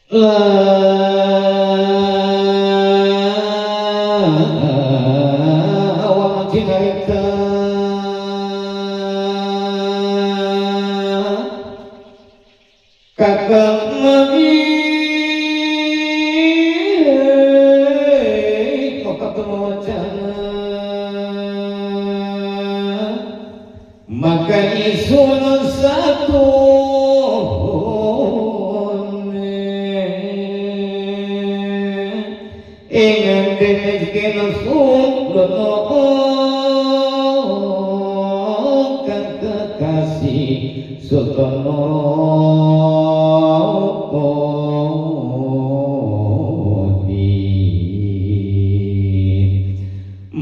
Lawang cinta kakang mami maka isun satu ingin dimiskin sultan kekasih Sultan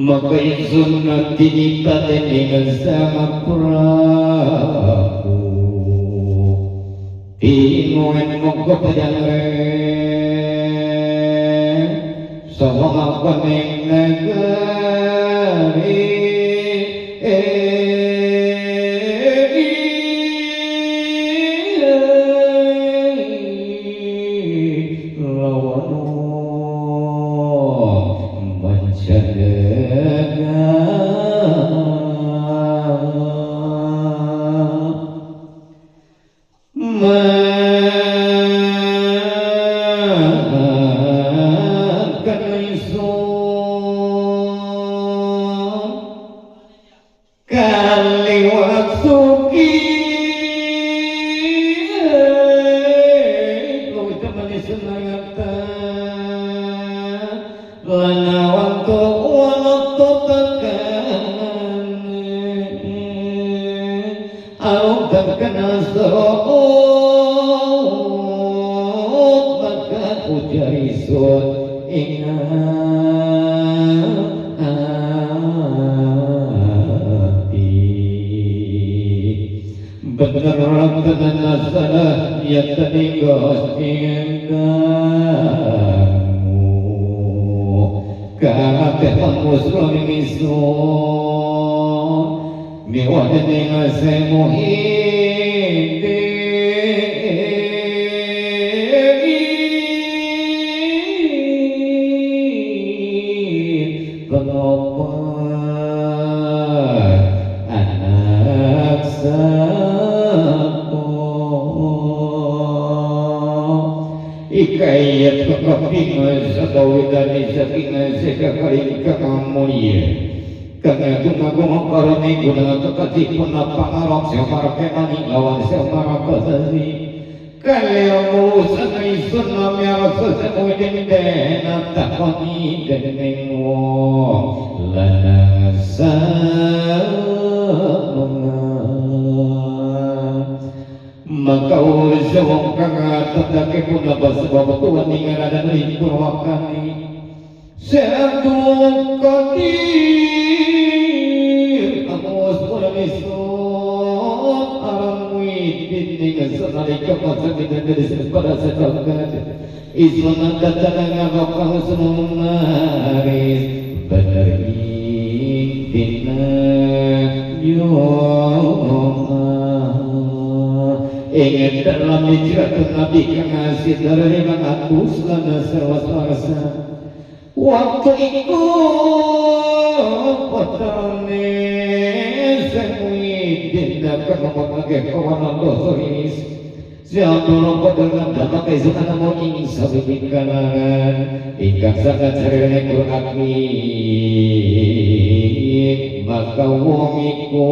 maka isun dinita dengan sama Prabu tinuen mongko padang sawang paning negari lawano mancanegara waktu iku potone semuidin dapat memotong kawanan dosoris siapa dengan dapat keisukan mau ingin sabi kalangan ingkang sangat cerene Qur'ani maka wong iku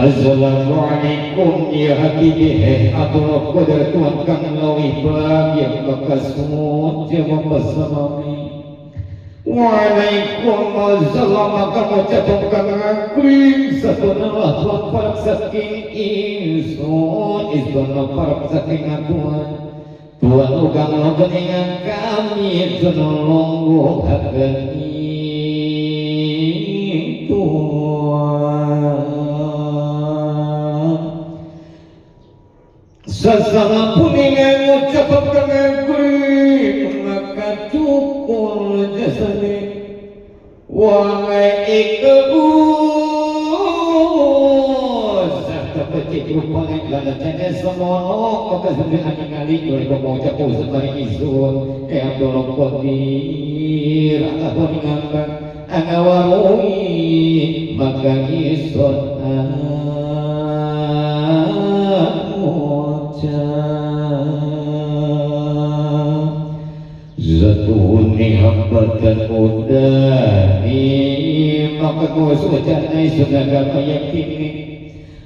Assalamualaikum ya habibi atau qadar Tuhan kang lawih bahagia makasud jawab bersama. Waalaikumsalam maka ngucap kang ngakrim satunalah Tuhan parak saking insun isuna parak saking Tuhan Tuhan uga nglonggon ingat kami jono haken Tuhan sesama puningan ngucap kang ngakrim maka cukul jasane wong iku becik rupane lan jane semono maka sampeyan ningali oleh pemoja pusat mari isun e Abdul Qadir aku ngambang angawarui maka isun Zatuni hambatan udani maka kusujan isun agama yakini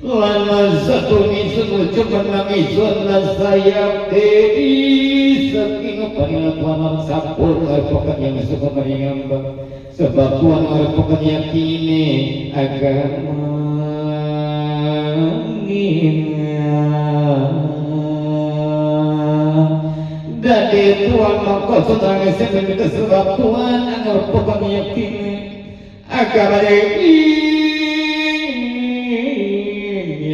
lana zatuni sun cuman isun sayap dedi saking pangilatuan sapur merupakan yang suka meringambang sebab tuan merupakan yakini agama dari tuan maka saudara saya sebab tuan merupakan yakini agama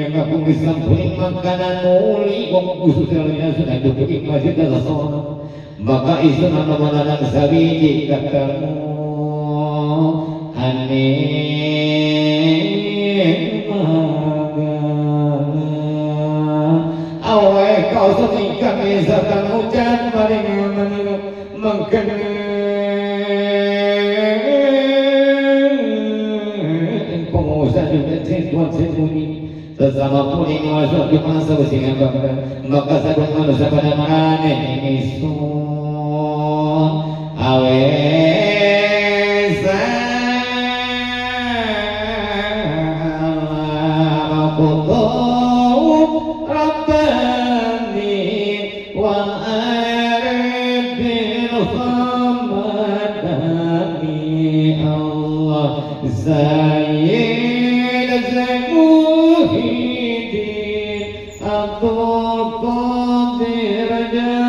yang aku disampuni makanan nuli wong khususnya sudah duduk masjid dalam maka isun ana mananang sawiji ketemu aneh awe kau setingkat misalkan hujan paling mengkene pengusaha juga tuan sembunyi sesama kuning masuk di masa usia maka sabun manusia pada marane isun awe Sayyid Muhyiddin Abdul Qadir.